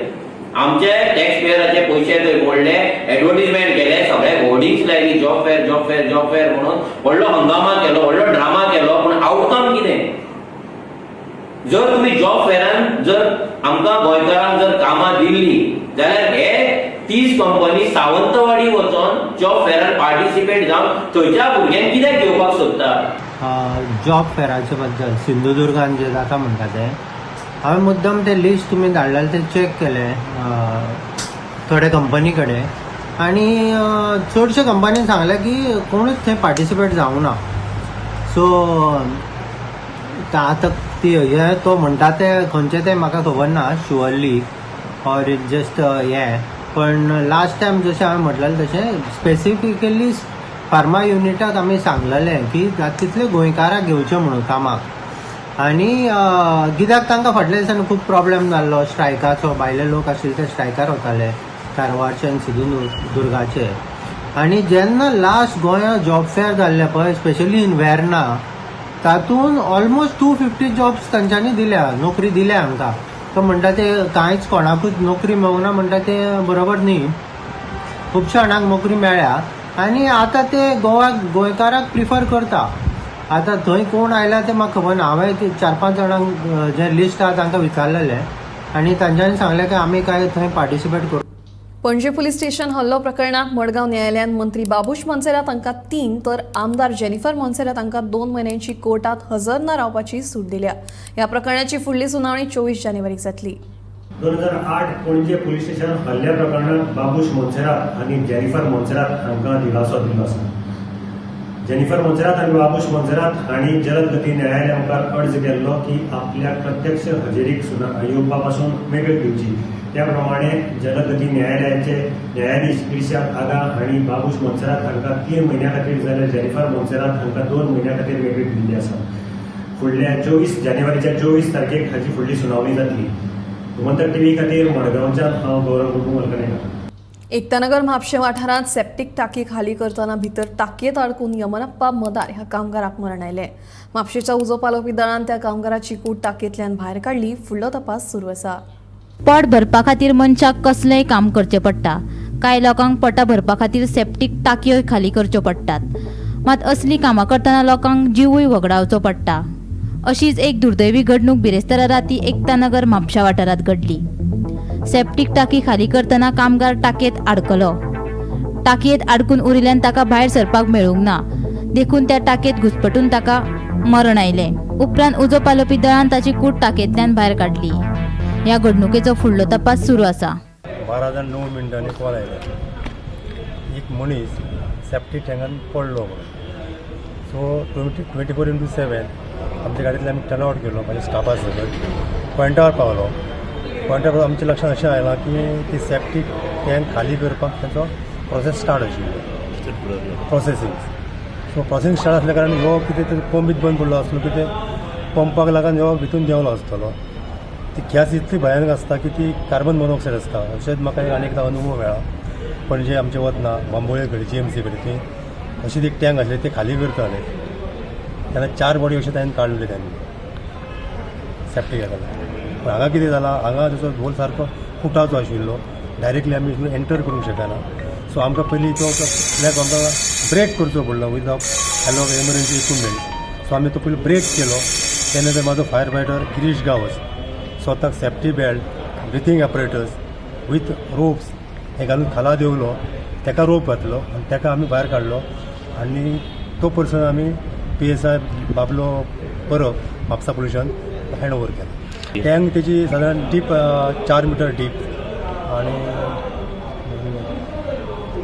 आमचे टॅक्स पेयराचे पयशे थंय मोडले, एडवर्टीजमेंट केले, सगळे होर्डिंग्स लायली job fair job fair job fair म्हणून व्हडलो हंगामा केलो, व्हडलो ड्रामा केलो, पूण आवटकम कितें? जर तुमी जॉब फेअरान जर आमकां गोंयकारांक जर कामां दिल्ली जाल्यार हे 30 कंपनी सावंतवाडी वचोन जॉब फेअरान पार्टिसिपेट जावन थंयच्या भुरग्यांक कित्याक घेवपाक सोदता? जॉब फेअराचे बद्दल सिंधुदुर्गान जे जाता म्हणटा तें हांवें मुद्दम तें लिस्ट तुमी धाडलेलें तें चॅक केलें थोड्या कंपनी कडेन आनी चडशे कंपनीन सांगलें की कोणूच थंय पार्टिसिपेट जावंक ना. सो आतां ती हें तो म्हणटा तें खंयचें तें म्हाका खबर ना शुअरली ऑर it just हें, पण लास्ट टायम जशें हांवें म्हटलेलें तशें स्पेसिफिकली फार्मा युनिटाक आमी सांगलेलें की तितले गोंयकाराक घेवचें म्हणून कामाक. आनी कित्याक तांकां फाटल्या दिसांनी खूब प्रॉब्लेम जाल्लो स्ट्रायकाचो, भायले लोक आशिल्ले ते स्ट्रायकार वताले कारवारचे आनी सिंधुदुर्गाचे. आनी जेन्ना लास्ट गोंया जॉब फेअर जाल्लें पळय स्पेशली इन वेर्ना, तातूंत ऑलमोस्ट 250 जॉब्स तांच्यांनी दिल्या, नोकरी दिल्या हांकां. तो म्हणटा ते कांयच कोणाकूच नोकरी मेळूंक ना म्हणटा तें बरोबर न्ही, खुबश्या जाणांक नोकरी मेळ्ळ्या आनी आतां ते गोंयकाराक प्रिफर करता. आतां थंय कोण आयला तें म्हाका खबर ना, हांवें 4-5 जाणांक जे लिस्ट आहा तांकां विचारलेलें आनी तांच्यांनी सांगलें की आमी काय थंय पार्टिसिपेट करूं. पणजे पुलीस स्टेशन हल्लो प्रकरणात मडगांव न्यायालयान मंत्री बाबूश मोन्सेरात हांकां 3 तर आमदार जेनिफर मोन्सेरात हांकां 2 म्हयन्यांची कोर्टात हजर न रावपाची सूट दिल्या. ह्या प्रकरणाची फुडली सुनावणी 24 जानेवारीक जातली. 2008 पणजे पुलीस स्टेशन हल्ल्या प्रकरणात बाबूश मोन्सेरात आनी जेनिफर मोन्सेरात हांकां दिलासो दिल्लो आसा. जेनिफर मोन्सेरात आनी बाबूश मोन्सेरात हांणी जलद गती न्यायालया मुखार अर्ज केल्लो की आपल्याक प्रत्यक्ष हजेरीक येवपा पासून मेकळीक दिवची. त्या प्रमाणे जलद गती न्यायालयाचे न्यायाधीश इर्शाद आगा हांणी बाबूश मोन्सेरात हांकां 3 म्हयन्या खातीर जाल्यार जेनिफर मोन्सेरात हांकां 2 म्हयन्या खातीर मेकळीक दिल्ली आसा. फुडल्या 24 जानेवारीच्या 24 तारखेक हाची फुडली सुनावणी जातली. गोमंतक टीव्ही खातीर मडगांवच्यान हांव गौरव प्रभू मलकणेकर. एकतानगर म्हापशें वाठारांत सेप्टीक टाकी खाली करतना भितर टाकयेंत आडकून यमनप्पा मदार ह्या कामगाराक मरण आयलें. म्हापशेंच्या उजो पालोवपी दळान त्या कामगाराची कूड टाकयेंतल्यान भायर काडली. फुडलो तपास सुरू आसा. पोट भरपा खातीर मनशाक कसलेंय काम करचें पडटा. कांय लोकांक पोटां भरपा खातीर सेप्टीक टाकयोय खाली करच्यो पडटात. मात असलीं कामां करतना लोकांक जिवूय वगडावचो पडटा. अशीच एक दुर्दैवी घडणूक बिरेस्तारा राती एकता नगर म्हापशा वाठारांत घडली. सेप्टीक टाकी खाली करतना कामगार टाकयेंत आडकलो. टाकयेंत आडकून उरिल्ल्यान ताका भायर सरपाक मेळूंक ना, देखून त्या टाकयेंत घुसपटून ताका मरण आयलें. उपरांत उजो पालोवपी दळान ताची कूड टाकयेंतल्यान भायर काडली. ह्या घडणुकेचो फुडलो तपास सुरू आसा. 12:09 कॉल आयलो, एक मनीस सेप्टीक टँकान पडलो म्हणून. सो 24x7 आमच्या गाडयेंतल्यान आमी टर्न आवट केलो, म्हाज्या स्टाफा सकयल पॉयंटार पावलो. पॉयंटार आमच्या लक्षांत अशें आयलां की ती सेप्टीक टँक खाली करपाक ताचो प्रोसेस स्टार्ट आशिल्लो, प्रोसेसींग. सो प्रोसेसींग स्टार्ट आसल्या कारणान ह्यो कितें तरी पंपीत बंद पडलो आसलो, कितें पंपाक लागून ह्यो भितून देंवलो आसतलो. ती गॅस इतली भयानक आसता की ती कार्बन मोनॉक्सायड आसता. अशेंच म्हाका आनी एकदां अनुभव मेळ्ळा. पणजे आमचे वतना बांबोळे कडेन GMC कडेन थंय अशीच एक टँक आसली, ते खाली करताले तेन्ना 4 बॉडी अशें ताणें काडले त्यांनी सेप्टीक हेका लागून. पूण हांगा कितें जालां, हांगा ताचो होल सारको फुटाचो आशिल्लो, डायरेक्टली आमी एंटर करूंक शकना. सो आमकां पयलीं तो फ्लॅग आमकां ब्रेक करचो पडलो with hello emergency equipment. So आमी तो पयलीं ब्रेक केलो. तेन्ना तर म्हाजो फायर फायटर गिरीश गांवस स्वताक safety belt, breathing apparatus with ropes हें घालून खाला देंवलो. ताका रोप घातलो आनी ताका आमी भायर काडलो आनी तो पर्सन आमी PSI Bablo Parab Mapusa पोलिसान हँड ओवर केलो. टँक तेजी सादारण डीप 4 मिटर डीप आनी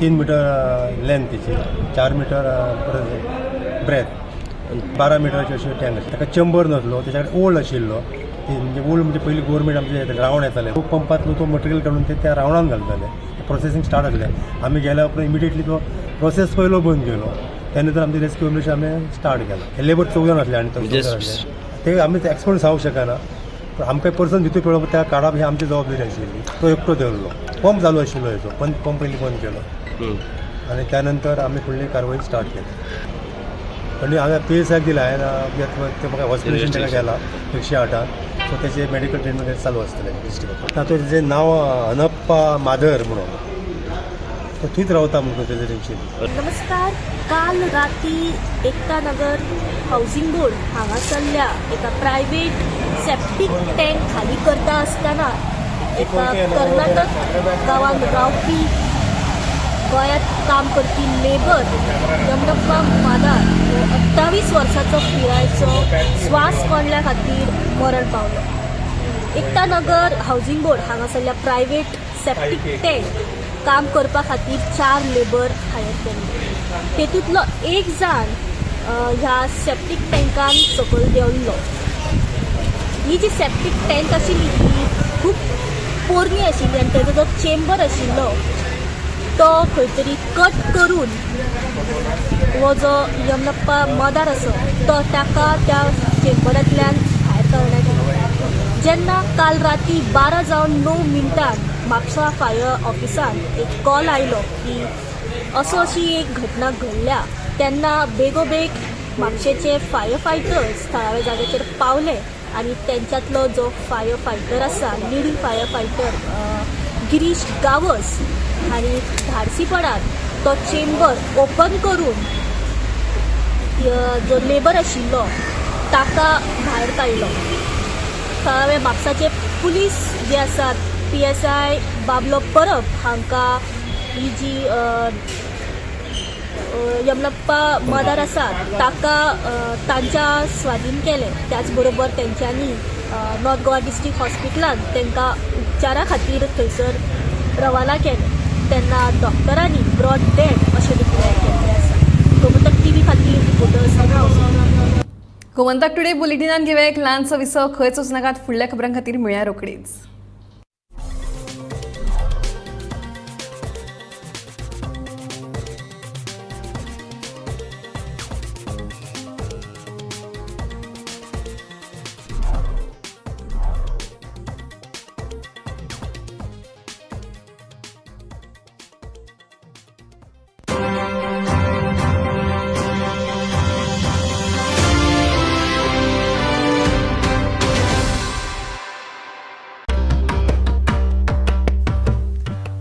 3 मिटर लेंथ तेची, 4 मिटर ब्रेथ, 12 मिटराची अशी टँक आशिल्ली. ताका चेंबर नासलो, तेच्या कडेन ओल्ड आशिल्लो. म्हणजे ओल्ड म्हणजे पयलीं गोवोरमेंट आमचे रावण येताले, तो पंपांतलो तो मटेरियल काडून ते त्या रावणान घालताले. प्रोसेसींग स्टार्ट आसलें. आमी गेल्या उपरांत इमिडिएटली तो प्रोसेस पयलो बंद केलो. त्या नंतर आमचे रेस्क्यू ऑपरेशन आमी स्टार्ट केलां. लेबर 14 जाण आसले आनी 14 जाण आसले, ते आमी एक्सपर्ट सांगूंक शकना, पूण आमकां पर्सन भितर पळोवप त्या काडप ही आमची जबाबदारी आशिल्ली. तो एकटो देंवलो, पंप चालू आशिल्लो हेचो, पंप पयलीं बंद केलो आनी त्या नंतर आमी फुडली कारवाय स्टार्ट केली. आनी हांवें PSI दिला, हांवें ते म्हाका हॉस्पिटल ताका गेला 108. सो तेजे मेडिकल ट्रिटमेंट चालू आसतलें डिस्ट्रिक्ट. तातूंत तेजें नांव अनप्पा माधर म्हणून, तो थंयच रावता म्हणून रेजिडेन्शियल. नमस्कार. काल राती एकता नगर हावसिंग बोर्ड हांगासरल्या एका प्रायव्हेट सेप्टीक टँक खाली करता आसतना एका कर्नाटक गांवांत रावपी गोंयांत काम करपी लेबर यमनप्पा मादार हो 28 वर्सांचो पिरायेचो श्वास कोंडल्या खातीर मरण पावलो. एकता नगर हावसिंग बोर्ड हांगासरल्या प्रायव्हेट सेप्टीक टँक काम करपा खातीर 4 लेबर हायर केल्ले. तेतूंतलो एक जाण ह्या सेप्टीक टँकान सकयल देंवल्लो. ही जी सेप्टीक टँक आशिल्ली ती खूब पोरणी आशिल्ली आनी तेजो जो चेंबर आशिल्लो तो खंय तरी कट करून हो जो यमनप्पा मदार आसा तो ताका त्या चेंबरांतल्यान भायर काडण्यात येयलो. जेन्ना काल राती 12:09 म्हापसा फायर ऑफिसान एक कॉल आयलो की असो अशी एक घटना घडल्या, तेन्ना बेगोबेग म्हापशेचे फायर फायटर्स थळाव्या जाग्याचेर पावले आनी तेंच्यांतलो जो फायर फायटर आसा, leading fire fighter Girish Gawas हांणी धाडसीपणान तो चेंबर ओपन करून जो लेबर आशिल्लो ताका भायर काडलो. थळावे म्हापसाचे पुलीस जे आसात PSI Bablo Parab हांकां ही जी यमनप्पा मदार आसा ताका तांच्या स्वाधीन केलें. त्याच बरोबर तेंच्यांनी नॉर्थ गोवा डिस्ट्रिक्ट हॉस्पिटलान तांकां उपचारा खातीर थंयसर रवाना केलें. तेन्ना डॉक्टरांनी ब्रॉड डेड अशें डिक्लेअर केल्लें आसा. गोमंतक TV खातीर रिपोर्टर. गोमंतक टुडे बुलेटिनान घेवया एक ल्हानसो विसव. खंयच वचनाकात, फुडल्या खबरां खातीर मेळया रोखडीच.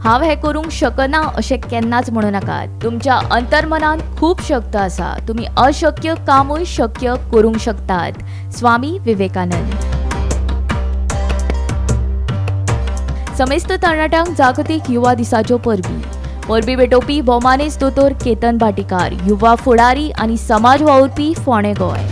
हांव हें करूंक शकना अशें केन्नाच म्हणू नाकात. तुमच्या अंतर्मनान खूब शक्त आसा, तुमी अशक्य कामूय शक्य करूंक शकतात. स्वामी विवेकानंद. समेस्त तरणाट्यांक जागतीक युवा दिसाच्यो परबी. परबी भेटोवपी भोवमानेस्त दोतोर केतन भाटीकार, युवा फुडारी आनी समाज वावुरपी, फोंडें गोंय.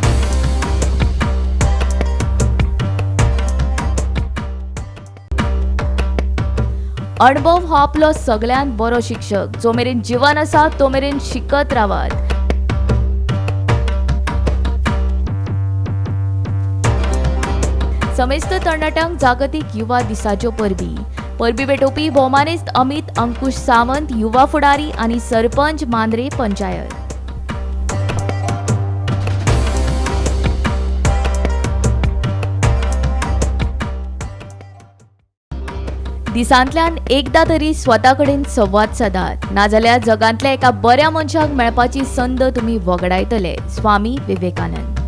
अणभव हो आपलो सगळ्यांत बरो शिक्षक. जो मेरेन जिवन आसा तो मेरेन शिकत रावात. समेस्त तरणाट्यांक जागतीक युवा दिसाच्यो परबी. परबी भेटोवपी भोवमानेस्त अमित अंकुश सावंत, युवा फुडारी आनी सरपंच, मांद्रे पंचायत. दिसांतल्यान एकदा तरी स्वता कडेन संवाद सादात, नाजाल्यार जगांतल्या एका बऱ्या मनशाक मेळपाची संद तुमी वगडायतले. स्वामी विवेकानंद.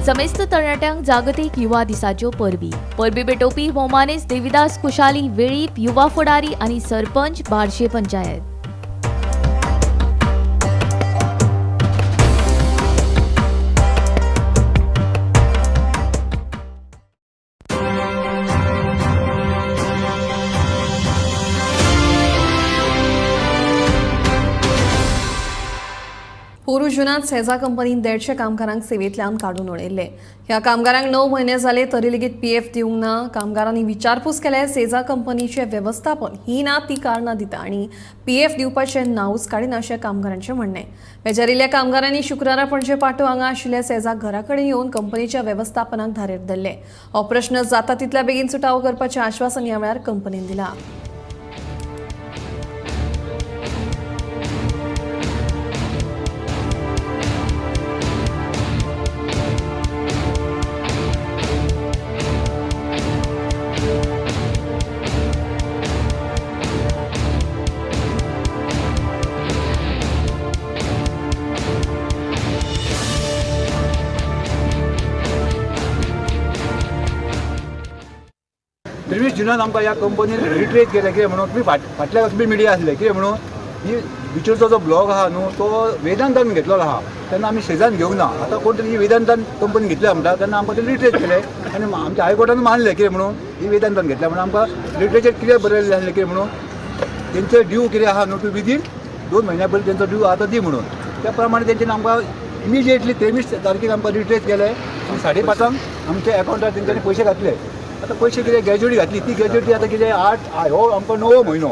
समेस्त तरणाट्यांक जागतीक युवा दिसाच्यो परबी. परबी भेटोवपी भोवमानेस्त देविदास कुशाली वेळीप, युवा फुडारी आनी सरपंच, बार्शे पंचायत. पोरू जुनांत सेझा कंपनीन 150 कामगारांक सेवेंतल्यान काडून उडयल्ले. ह्या कामगारांक 9 म्हयने जाले तरी लेगीत पीएफ दिवंक ना. कामगारांनी विचारपूस केल्यार सेझा कंपनीचें वेवस्थापन ही ना ती कारणां दिता आनी पीएफ दिवपाचें नांवूच काडिना अशें कामगारांचें म्हणणें. बेजारिल्ल्या कामगारांनी शुक्रारा पणजे पाटो हांगा आशिल्ल्या सेझा घरा कडेन येवन कंपनीच्या वेवस्थापनाक धारेर धरले. हो प्रश्न जाता तितल्या बेगीन सुटावो करपाचें आश्वासन ह्या वेळार कंपनीन दिलां. जुनान आमकां ह्या कंपनीन रिट्रेस केलें. कितें म्हणून तुमी फाटल्या तुमी मिडिया आसले कितें म्हणून ही बिचोरचो जो ब्लॉग आहा न्हू तो वेदांतान घेतलेलो आहा, तेन्ना आमी सेजान घेवंक ना. आतां कोण तरी वेदांतान कंपनी घेतल्या म्हणटा तेन्ना आमकां ते रिट्रेस केले आनी आमच्या हायकोर्टान मानलें कितें म्हणून ही वेदांतान घेतल्या म्हणून आमकां लिटरेचर कितें बरयल्लें आसलें कितें म्हणून तेंचे ड्यू कितें आहा न्हू तूं विदीन 2 म्हयन्या पयलीं तेंचो ड्यू आतां दी म्हणून. त्या प्रमाणे तेंच्यानी आमकां इमिजिएटली 23 तारखेक आमकां रिट्रेस केले आनी 5:30 आमच्या एकावंटार तेंच्यांनी पयशे घातले. आतां पयशे कितें ग्रॅज्युएटी घातली ती ग्रॅज्युएटी आतां कितें 8 हो आमकां 9वो म्हयनो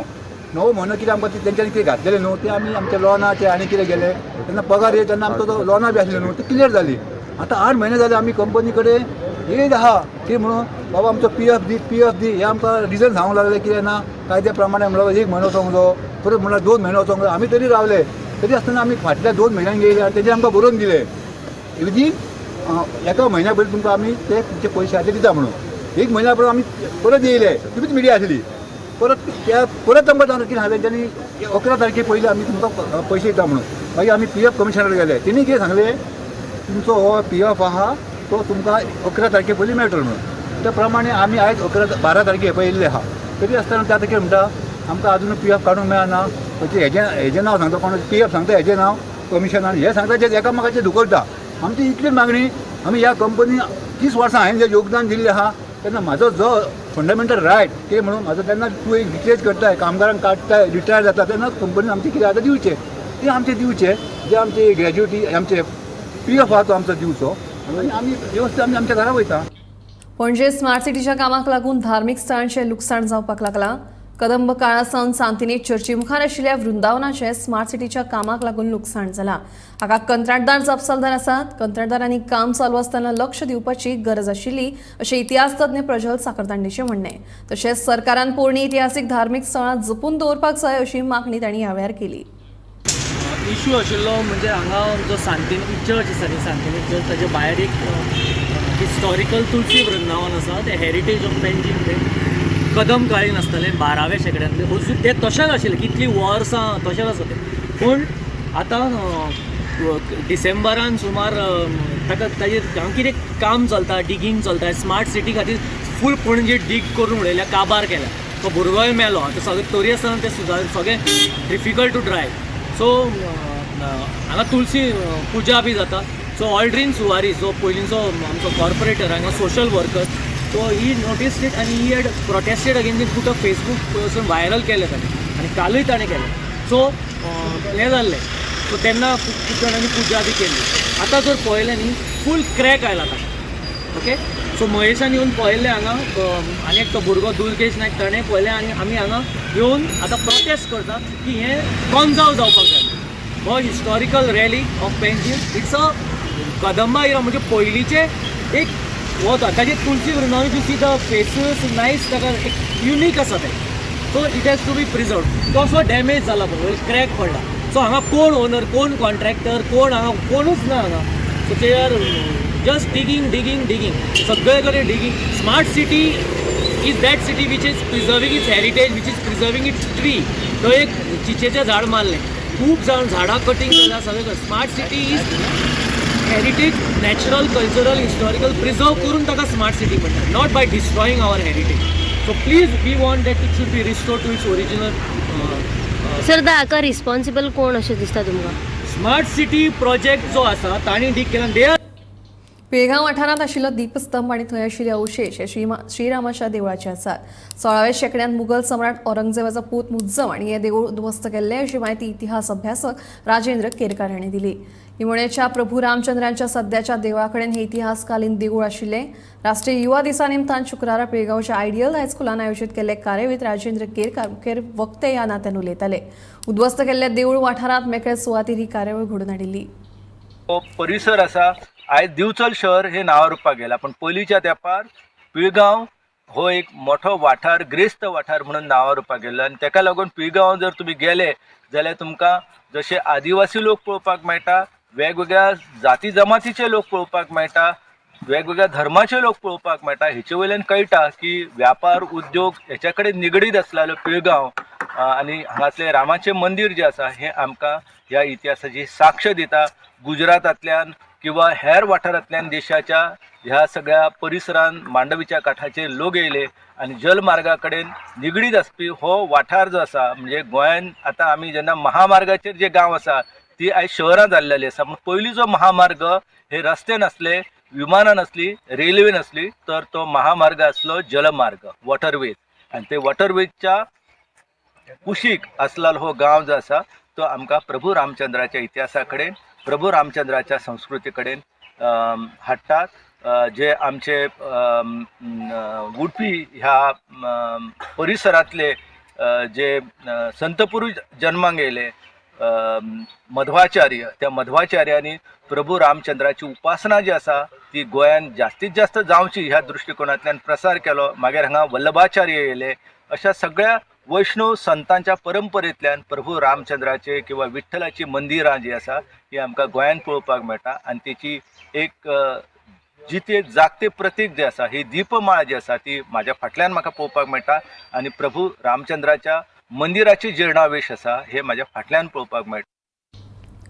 9 म्हयनो कितें आमकां तेंच्यांनी कितें घातलेलें न्हू तें आमी आमच्या लोनाचे आनी कितें गेले तेन्ना पगार येता तेन्ना आमचो तो लोनां बी आसलें न्हू ती क्लियर जाली. आतां 8 म्हयने जाले आमी कंपनी कडेन येयत आहा कितें म्हणून बाबा आमचो पी एफ दी पी एफ दी हें आमकां रिजन सांगूंक लागले कितें ना कायद्या प्रमाणे म्हणल्यार 1 म्हयनो वचोंक जायो, परत म्हणल्यार 2 म्हयनो वचोंक जायो. आमी तरी रावले तरी आसतना आमी फाटल्या 2 म्हयन्यांक येयले आनी तेजेर आमकां बरोवन दिले विदीन 1 म्हयन्या पयलीं तुमकां आमी ते तुमचे पयशे आतां दिता म्हणून. 1 म्हयन्या परत आमी परत येयले, तुमीच मिडिया आसली परत त्या परत आमकां कितें सांगलें तेंच्यांनी 11 तारखे पयलीं आमी तुमकां पयशे दिता म्हणून. मागीर आमी पी एफ कमिशनर गेले, तेणी कितें सांगलें तुमचो हो पी एफ आहा तो तुमकां 11 तारखे पयलीं मेळटलो म्हणून. त्या प्रमाणे आमी आयज 12 तारखे पळय येयल्ले आहा तरी आसतना ते आतां कितें म्हणटा आमकां आजून पी एफ काडूंक मेळना. हेजें हेजें नांव सांगता कोण पी एफ सांगता हेजें नांव कमिशनर हें सांगता जें एकामेकाचेर धुकलता. आमची इतली मागणी आमी ह्या कंपनी 30 वर्सां हांवें जें योगदान दिल्लें आहा तेन्ना म्हाजो जो फंडामेंटल रायट कितें म्हणून म्हाजो तेन्ना तूं एक रिट्रेस करताय कामगारांक काडटाय रिटायर जाता तेन्ना कंपनीन आमचें कितें आतां दिवचें तें आमचें दिवचें जें आमचे ग्रॅज्युएटी आमचे पी एफ आहा तो आमचो दिवचो आनी आमी वेवस्थीत आमी आमच्या घरा वयता. पणजे स्मार्ट सिटीच्या कामाक लागून धार्मीक स्थळांचें लुकसाण जावपाक लागलां. कदंब काळा सावन सांतिनेज चर्ची मुखार आशिल्ल्या वृंदावनाचें स्मार्ट सिटीच्या कामाक लागून लुकसाण जालां. हाका कंत्राटदार जापसालदार आसात. कंत्राटदारांनी काम चालू आसतना लक्ष दिवपाची गरज आशिल्ली अशें इतिहास तज्ञ प्रजल साखरदांडेचें म्हणणें. तशेंच सरकारान पोरणी इतिहासीक धार्मीक स्थळां जपून दवरपाक जाय अशी मागणी तांणी ह्या वेळार केली. इशू आशिल्लो म्हणजे हांगा जो सांतिनेज चर्च आसा न्ही, सांतिनेज चर्च ताजे भायर एक हिस्टॉरिकल तुलसी वृंदावन आसा, तें हेरिटेज ऑफ पेंजीम तें कदम काळीन आसतलें 12व्या शेंकड्यांतलें, अजून तें तशेंच आशिल्लें कितलीं वर्सां तशेंच आसा तें. पूण आतां डिसेंबरान सुमार ताका ताजेर हांगा कितें काम चलता, डिगींग चलता, स्मार्ट सिटी खातीर फूल पणजे डीग करून उडयल्या, काबार केल्या. तो भुरगोय मेलो. आतां सगळें तरी आसतना तें सुदार सगळें डिफिकल्ट टू ड्रायव. सो हांगा तुलसी पुजा बी जाता. सो ऑल्ड्रीन सुवारीस जो पयलींचो आमचो कॉर्पोरेटर हांगा social worker, so he noticed it आनी he had protested against it, put a Facebook वचून व्हायरल केलें ताणें आनी कालूय ताणें केलें. सो हें जाल्लें. सो तेन्ना खूब जाणांनी पुजा बी केल्ली. आतां जर पळयलें न्ही फूल क्रॅक आयला ताका. ओके, सो महेशान येवन पळयलें हांगा, आनी एक तो भुरगो दुर्गेश नायक ताणें पळयलें आनी आमी हांगा येवन आतां प्रोटेस्ट करता की हें कॉन्जर्व जावपाक जाय. हो historical relic of Panjim, it's a Kadamba era, म्हणजे पयलींचे एक वता ताजे Tulsi Vrindavan, you see the faces nice, ताका एक युनीक आसा तें. So it has to be preserved. तसो डॅमेज जाला पळय, क्रॅक पडला. सो हांगा कोण ओनर, कोण कॉन्ट्रॅक्टर, कोण हांगा कोणूच ना हांगा. So they are just digging digging digging, सगळे कडेन digging. Smart city is that city which is preserving its heritage, which is preserving its tree. तो एक चिचेचें झाड मारलें, खूब जाण झाडां कटींग जाल्या सगळें. Smart city is heritage, natural, cultural, historical preserve करून ताका स्मार्ट सिटी म्हणटात, not by destroying our heritage. So please we want that it should be restore to its original. Sir, हाका रिस्पॉन्सिबल कोण अशें दिसता तुमकां? स्मार्ट सिटी प्रोजेक्ट जो आसा तांणी डीग केला. They are Pilgaon वाठारांत आशिल्लो दीपस्तंभ आनी थंय आशिल्ले अवशेश हे श्रीरामाच्या देवळाचे आसात. 16व्या शेंकड्यांत मुघल सम्राट औरंगजेबाचो पूत मुज्जम आनी हे देवूळ उद्ध्वस्त केल्ले अशी म्हायती इतिहास अभ्यासक राजेंद्र केरकार हांणी दिली. निमणेच्या प्रभू रामचंद्रांच्या सद्याच्या देवळा कडेन हे इतिहासकालीन देवूळ आशिल्ले. राष्ट्रीय युवा दिसा निमतान शुक्रारा पिळगांवच्या आयडियल हायस्कुलान आयोजीत केल्ले कार्यावळीत राजेंद्र केरकार मुखेल वक्ते ह्या नात्यान उलयताले. उद्ध्वस्त केल्ल्या देवूळ वाठारांत मेकळे सुवातीर ही कार्यावळ घडोवन हाडिल्ली. परिसर आसा आयज दिवचल शहर हे नांवारूपाक गेला, पण पयलींच्या तेंपार पिळगांव हो एक मोठो वाठार, ग्रेस्त वाठार म्हणून नांवारूपाक गेल्लो. आनी तेका लागून पिळगांव जर तुमी गेले जाल्यार तुमकां जशे आदिवासी लोक पळोवपाक मेळटा, वेगवेगळ्या जाती जमातीचे लोक पळोवपाक मेळटा, वेगवेगळ्या धर्माचे लोक पळोवपाक मेळटा. हेचे वयल्यान कळटा की व्यापार उद्योग हेच्या कडेन निगडीत आसलेलो पिळगांव आनी हांगासलें रामाचें मंदीर जें आसा हें आमकां ह्या इतिहासाची साक्ष दिता. गुजरातांतल्यान किंवा हेर वाठारांतल्यान देशाच्या ह्या सगळ्या परिसरान मांडवीच्या काठाचेर लोक येयले आनी जलमार्गा कडेन निगडीत आसपी हो वाठार जो आसा, म्हणजे गोंयान आतां आमी जेन्ना महामार्गाचेर जे गांव आसा ती आयज शहरां जाल्लेली आसा, पूण पयलींचो महामार्ग हे रस्ते नासले, विमानां नासली, रेल्वे नासली, तर तो महामार्ग आसलो जलमार्ग, वॉटरवेज. आनी ते वॉटरवेजच्या कुशीक आसलेलो हो गांव जो आसा तो आमकां प्रभू रामचंद्राच्या इतिहासा कडेन, प्रभू रामचंद्राच्या संस्कृती कडेन हाडटात. जे आमचे उडपी ह्या परिसरांतले जे संतपुरूष जन्माक येयले मध्वाचार्य, त्या मध्वाचार्यांनी प्रभू रामचंद्राची उपासना जी आसा ती गोंयान जास्तीत जास्त जावची ह्या दृश्टिकोनांतल्यान प्रसार केलो. मागीर हांगा वल्लभाचार्य येयले. अशा सगळ्या वैष्णव संतांच्या परंपरेंतल्यान प्रभू रामचंद्राचे किंवा विठ्ठलाची मंदिरां जी आसा ती आमकां गोंयान पळोवपाक मेळटा. आनी तेची एक जिते जागते प्रतीक जे आसा, ही दीपमाळ जी आसा ती म्हाज्या फाटल्यान म्हाका पळोवपाक मेळटा आनी प्रभू रामचंद्राच्या मंदिराची जिर्णावेश आसा हे म्हाज्या फाटल्यान पळोवपाक मेळटा.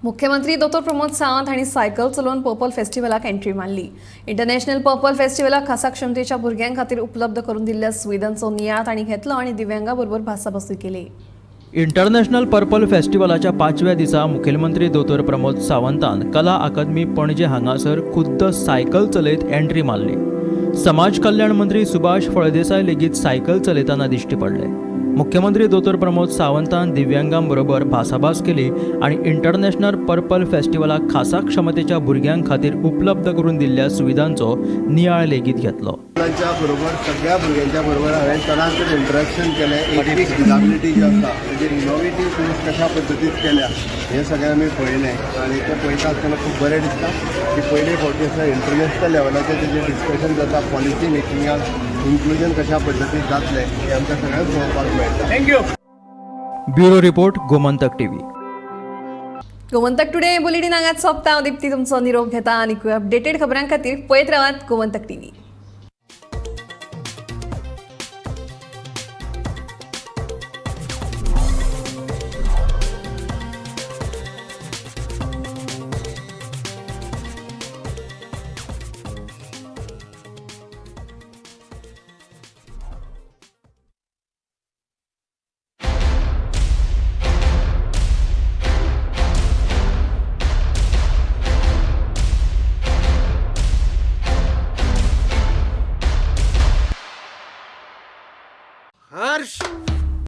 मुख्यमंत्री दोतोर प्रमोद सावंत हांणी सायकल चलोवन पर्पल फेस्टिवलाक एंट्री मारली. इंटरनॅशनल पर्पल फेस्टिवलाक खासा क्षमतेच्या भुरग्यां खातीर उपलब्ध करून दिल्ल्या सुविधांचो नियाळ तांणी घेतलो आनी दिव्यांगा बरोबर भासाभासूय केली. इंटरनॅशनल पर्पल फेस्टिवलाच्या 5व्या दिसा मुखेलमंत्री दोतोर प्रमोद सावंतान कला अकादमी पणजे हांगासर खुद्द सायकल चलयत एंट्री मारली. समाज कल्याण मंत्री सुभाष फळदेसाय लेगीत सायकल चलयतना दिश्टी पडले. मुख्यमंत्री दोतोर प्रमोद सावंतान दिव्यांगां बरोबर भासाभास केली आनी इंटरनॅशनल पर्पल फेस्टिवलाक खासा क्षमतेच्या भुरग्यां खातीर उपलब्ध करून दिल्ल्या सुविधांचो नियाळ लेगीत घेतलो. मुलांच्या बरोबर सगळ्या भुरग्यांच्या बरोबर हांवें तरांतर इंटरेक्शन केलें. एक एक डिजाबिलिटी जी आसा म्हणजे इनोवेटीव थिंग्स कशा पद्दतीन केल्या हें सगळें आमी पळयलें आनी तें पळयता आसतना खूब बरें दिसता की पयले फावटी आसा इंटरनॅशनल लेवलाचेर तेजें डिस्कशन जाता, पॉलिसी मेकिंगाक इन्क्लुजन कशा पद्दतीन जातलें हें आमकां सगळ्यांक पळोवपाक मेळटा. Thank you. Bureau report, Gomantak TV. Gomantak today bulletin हांगाच सोंपता. हांव दीप्ती तुमचो निरोप घेता आनी अपडेटेड खबरां खातीर पळयत रावात गोमंतक टीव्ही. हर्ष।